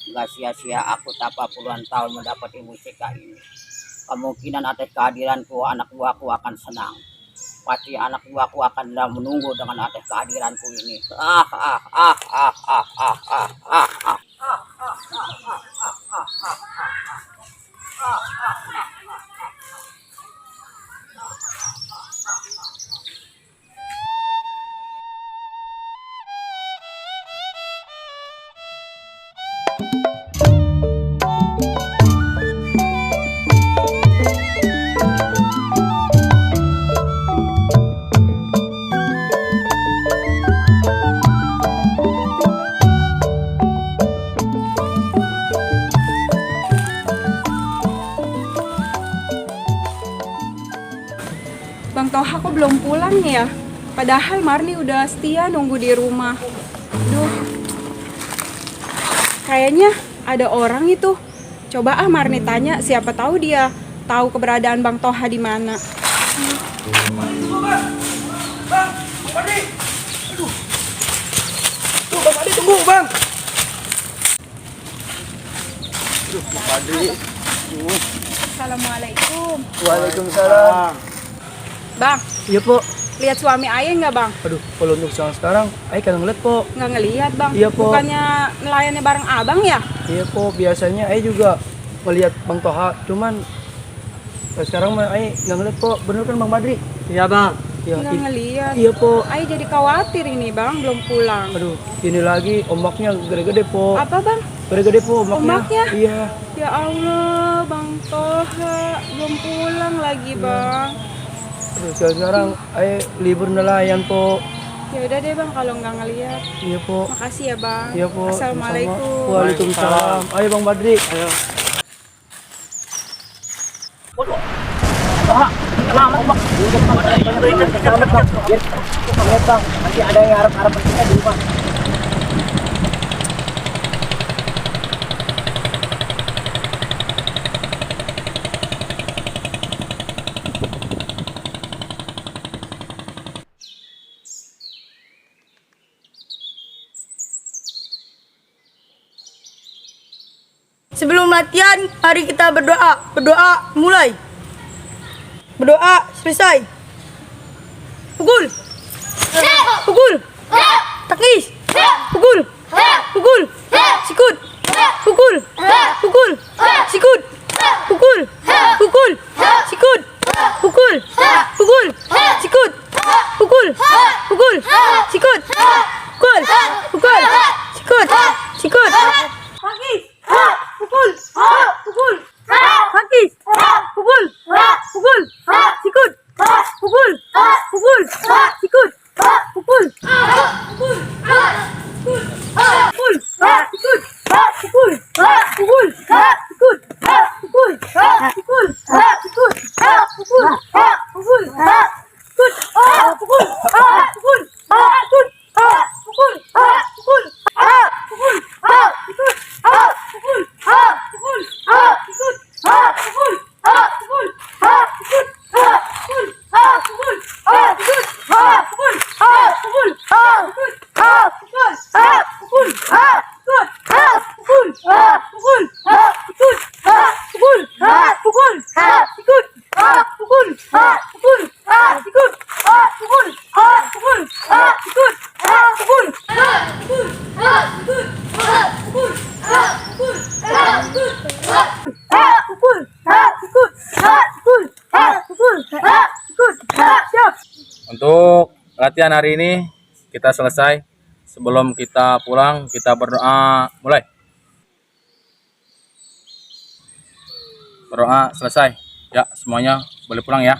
Nggak sia-sia aku tapa puluhan tahun mendapati musika ini. Kemungkinan atas kehadiranku anak buahku akan senang. Pasti anak buahku akan menunggu dengan atas kehadiranku ini. Bang Toha kok belum pulang ya? Padahal Marni udah setia nunggu di rumah. Duh, kayaknya ada orang itu. Coba Marni tanya, siapa tahu dia tahu keberadaan Bang Toha di mana. Bang, Marni. Aduh. Tuh, Bang Marni tunggu, Bang. Aduh, Bang Marni. Assalamualaikum. Waalaikumsalam. Bang, Iya, Po. lihat suami ayah nggak bang? Aduh, kalau untuk sekarang, Ayah kadang ngeliat, Po. Nggak ngelihat bang? Iya, Po. Bukannya nelayannya bareng abang ya? Iya, Po. Biasanya Ayah juga melihat Bang Toha, cuman sekarang mah Ayah nggak ngeliat, Po. Bener kan Bang Badri? Iya, Bang. Iya, Nggak ngelihat. Iya, Po. Ayah jadi khawatir ini bang, belum pulang. Aduh, ini lagi ombaknya gede-gede, Po. Apa bang? Gede-gede, Po, ombaknya. Ombaknya? Iya. Ya Allah, Bang Toha belum pulang lagi bang. Aduh, sekarang Ayah libur nelayan, Po. Ya udah deh bang, kalau nggak ngelihat. Iya, Po. Makasih ya bang. Iya, Po. Assalamualaikum. Sama-sama. Waalaikumsalam. Ayo Bang Badri. Ayo. Nanti ada yang harap-harap kita di rumah. Sebelum latihan, mari kita berdoa. Berdoa, mulai. Berdoa, selesai. Pukul. Pukul. Takis. Pukul. Pukul. Sikut. Pukul. Pukul. Sikut. Pukul. Pukul. Sikut. Pukul. Pukul. Sikut. Pukul. Pukul. Sikut. Pukul. Pukul. Sikut. Sikut. Takis. Pukul. Pukul. Takis. Pukul. Pukul. Sikut. Pukul. Pukul. Sikut. Pukul. Pukul. Pukul. Sikut. Pukul. Pukul. Sikut. Pukul. Sikut. Sikut. Pukul. Pukul. Sikut. Pukul. Pukul. Sikut. Pukul. Pukul. Pukul. Sikut. Pukul. Pukul. Sikut. Pukul. Pukul. Sikut. Pukul. Pukul. Sikut. Pukul. Pukul. Sikut. Pukul. Pukul. Sikut. Pukul. Pukul. Sikut. Pukul. Pukul. Sikut. Pukul. Pukul. Sikut. Pukul. Pukul. Sikut. Pukul. Untuk latihan hari ini kita selesai. Sebelum kita pulang, kita berdoa. Mulai. Berdoa selesai. Ya, semuanya boleh pulang ya.